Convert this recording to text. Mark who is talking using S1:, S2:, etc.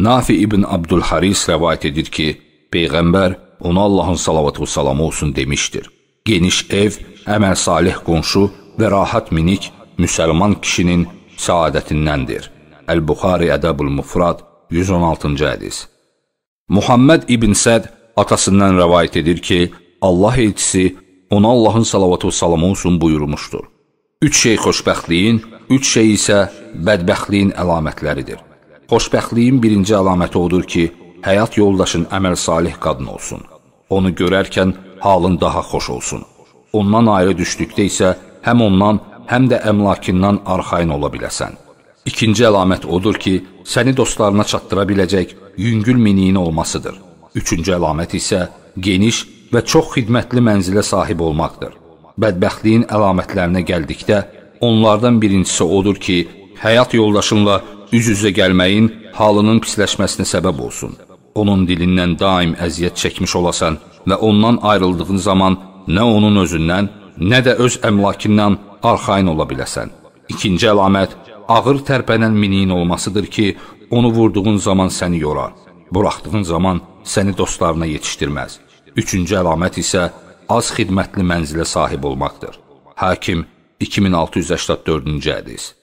S1: Nafi ibn Abdülharis rəvayət edir ki, Peyğəmbər ona Allahın salavatı və salamı olsun demişdir. Geniş ev, əməl salih qonşu və rahat minik müsəlman kişinin səadətindəndir. Əl-Buxari Ədəbül Mufrad 116-cı hədis. Muhammed ibn Səd atasından rəvayət edir ki, Allah elçisi ona Allahın salavatı və salamı olsun buyurmuşdur. Üç şey xoşbəxtliyin, üç şey isə bədbəxtliyin əlamətləridir. Xoşbəxtliyin birinci əlaməti odur ki, həyat yoldaşın əməl salih qadın olsun. Onu görərkən halın daha xoş olsun. Ondan ayrı düşdükdə isə həm ondan, həm də əmlakından arxayın ola biləsən. İkinci əlamət odur ki, səni dostlarına çatdıra biləcək yüngül miniyin olmasıdır. Üçüncü əlamət isə geniş və çox xidmətli mənzilə sahib olmaqdır. Bədbəxtliyin əlamətlərinə gəldikdə, onlardan birincisi odur ki, həyat yoldaşınla üz-üzə gəlməyin halının pisləşməsinə səbəb olsun. Onun dilindən daim əziyyət çəkmiş olasan və ondan ayrıldığın zaman nə onun özündən, nə də öz əmlakindən arxayın ola biləsən. İkinci əlamət, ağır tərpənən miniyin olmasıdır ki, onu vurduğun zaman səni yorar, buraxdığın zaman səni dostlarına yetişdirməz. Üçüncü əlamət isə az xidmətli mənzilə sahib olmaqdır. Hakim 2684-cü hədis.